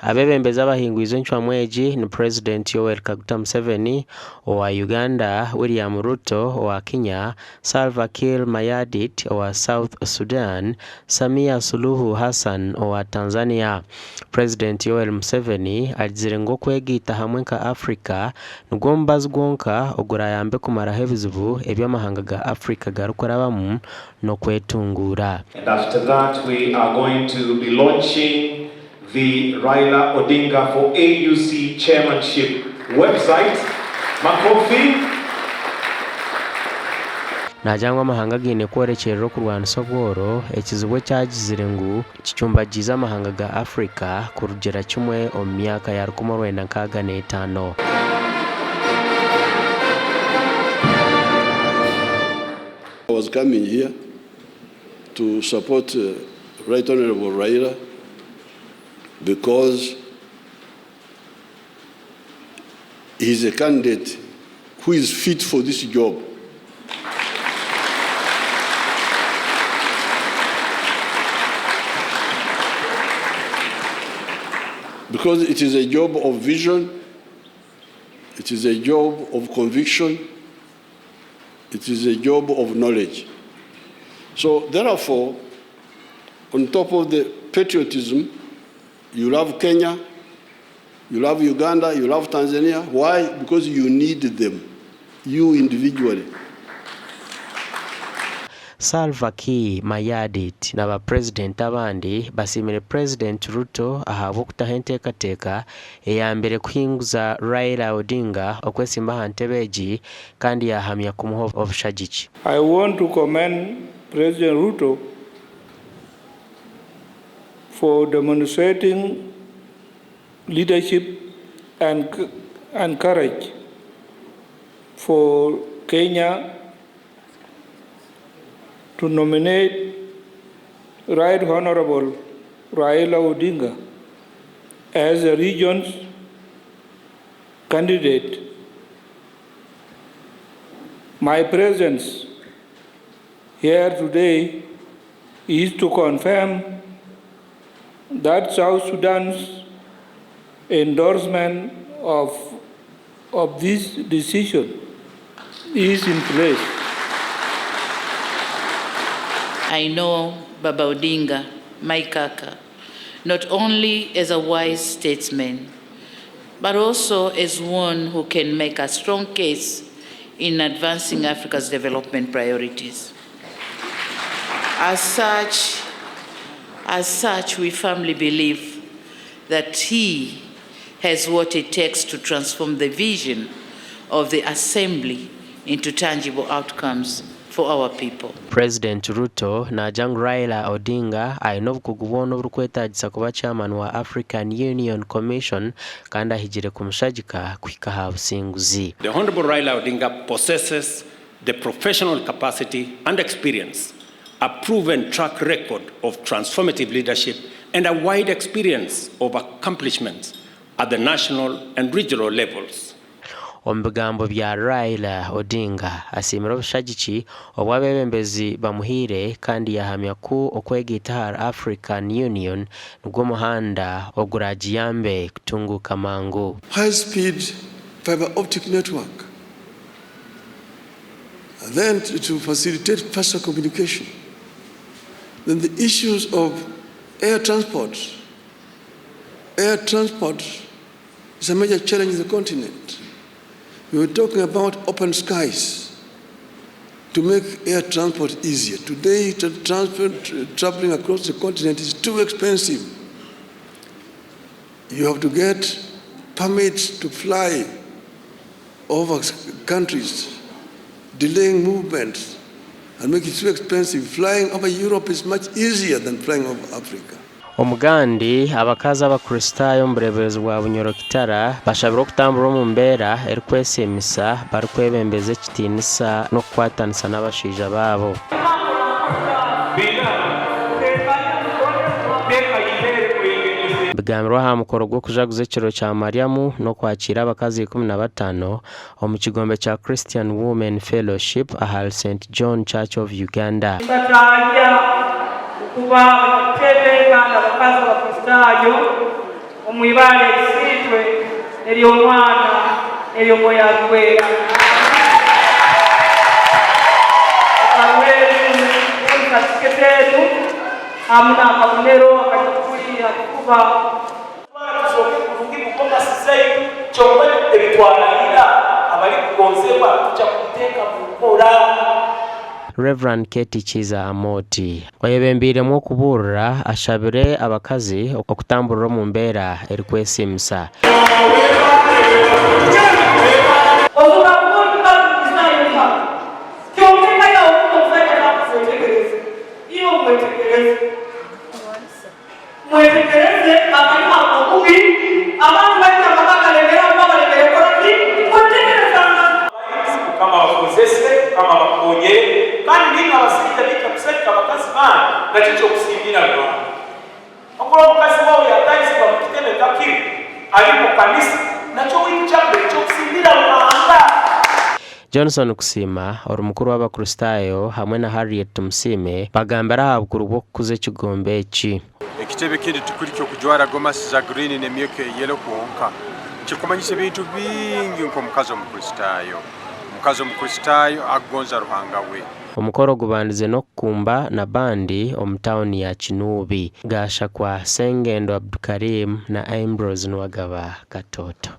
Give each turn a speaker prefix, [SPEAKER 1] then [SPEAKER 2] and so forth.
[SPEAKER 1] Abeebembezi abahingwize encwamu egi ni Purezidenti Yoweri Kaguta Museveni owa Uganda, William Ruto owa Kenya, Salva Kiir Mayardit owa South Sudan, Samia Suluhu Hassan owa Tanzania. Purezidenti Yoweri Museveni agizire ngu okwegaita hamwe nka Africa nigwo mubazi gwonka ogurayambe kumaraho ebizibu ebi amahanga ga Africa garikurabamu n'okwetunguura.
[SPEAKER 2] And after that we are going to be launching the Raila Odinga for AUC chairmanship website. Makofi.
[SPEAKER 1] Naagira ngu amahanga gaine kworekyerera okurwanisa obworo, ekizibu ekyagizire ngu kicumbagiize amahanga ga Africa kurugira kimwe omu myaka ya 1965.
[SPEAKER 3] I was coming here to support Right Honourable Raila because he is a candidate who is fit for this job. Because it is a job of vision, it is a job of conviction, It is a job of knowledge. So therefore, on top of the patriotism, you love Kenya, you love Uganda, you love Tanzania. Why? Because you need them, you individually.
[SPEAKER 1] Salva Kiir Mayardit na ba Purezidenti abandi basiimire Purezidenti Ruto ahabw'okutaho enteekateeka eyambire kuhinguza Raila Odinga okwesimba aha ntebe egi kandi yaahamya kumuha obushagiki.
[SPEAKER 4] I want to commend President Ruto for demonstrating leadership and and courage for Kenya to nominate Right Honorable Raila Odinga as the region's candidate. My presence here today is to confirm that South Sudan's endorsement of, of this decision is in place.
[SPEAKER 5] I know Baba Odinga, my kaka, not only as a wise statesman, but also as one who can make a strong case in advancing Africa's development priorities. As such, as such, we firmly believe that he has what it takes to transform the vision of the Assembly into tangible outcomes for our people.
[SPEAKER 1] Purezidenti Ruto naagira ngu Raila Odinga aine obukugu bwona oburikwetaagisa kuba Chairman wa African Union Commission kandi ahigire kumushagika kuhika aha businguzi.
[SPEAKER 6] The Honourable Raila Odinga possesses the professional capacity and experience, a proven track record of transformative leadership and a wide experience of accomplishments at the national and regional levels.
[SPEAKER 1] Omu bigambo bya Raila Odinga, asiimire obushagiki obu abeebembezi bamuhaire kandi yaahamya ku okwegaita ahari African Union nigwo muhanda oguraagiyambe kutunguuka mangu.
[SPEAKER 3] High speed fibre optic network and then to facilitate faster communication. Then the issues of air transport. Air transport is a major challenge in the continent. We were talking about open skies to make air transport easier. Today, transport, traveling across the continent is too expensive. You have to get permits to fly over countries, delaying movements and make it too expensive. Flying over Europe is much easier than flying over Africa.
[SPEAKER 1] Omugandi, abakazi Abakristaayo omu bureeberezi bwa Bunyoro Kitara bashabirwe okutambura omu mbeera erikwesiimisa barikwebembeza ekitiinisa n'okukwatanisa n'abashaija baabo. Bigambirwe aha mukoro gw'okujaguza ekiro kya Mariamu n'okwakiira abakazi 15 omu kigombe kya Christian Women Fellowship ahari Saint John Church of Uganda.
[SPEAKER 7] Nibatahya okuba abanyabutebe kandi abakazi Abakristaayo Omu ibara Isiitwe, n'ery'Omwana, n'ery'Omwoyo Arikwera. Ebaruha enu eri satifiketi enu hamu n'akabonero akanyakuli ha kifuba.
[SPEAKER 8] Twara tuzooke kurungi mugomasi zaitu kyonka ebitwarahira abarikugonzebwa tuja kubiteeka munkora.
[SPEAKER 1] Rev. Katie Kiiza Amooti oyebembeiremu okubuurira ashabire abakazi okutamburira omu mbeera erikwesiimisa.
[SPEAKER 7] Osobora kuba ori mukazi Mukristaayo ori hanu, kyonka eka yaawe obundi omusaija taakukwetegereza. Iwe omwetegereze. Mwetegereze akanywa ako obubi. Abantu baingi amaka galemere ahakuba balemere kukora ki? Kwetegerezangana.
[SPEAKER 8] Abahinzi Mukama abakozese, Mukama abakonyere, kandi naimwe abasaija baija kusagika abakazi banyu, nakyo ky'okusiimira Ruhanga. Kakuba omukazi wawe yatahizibwa mu kitebe nka kinu ali mu kanisa, nakyo waitu kyakubere ky'okusiimira Ruhanga.
[SPEAKER 1] Johnson Kusiima, ori mukuru w'Abakristaayo hamwe na Harriet Tumusiime bagambire aha bukuru bw'okukuza ekigombe eki.
[SPEAKER 9] Ekitebe kinu tikuli ky'okujwara gomasi za green n'emyeko eyelo kwonka. Kikumanyisa ebintu bingi nk'omukazi Omukristaayo. Omukazi Omukristaayo agonza Ruhanga we.
[SPEAKER 1] Omukoro gubandize n'okukumba na bandi omu tauni ya Kinubi. Gashakwa, Sengendo Abdukarim na Ambrose Nuwagaba Katoto.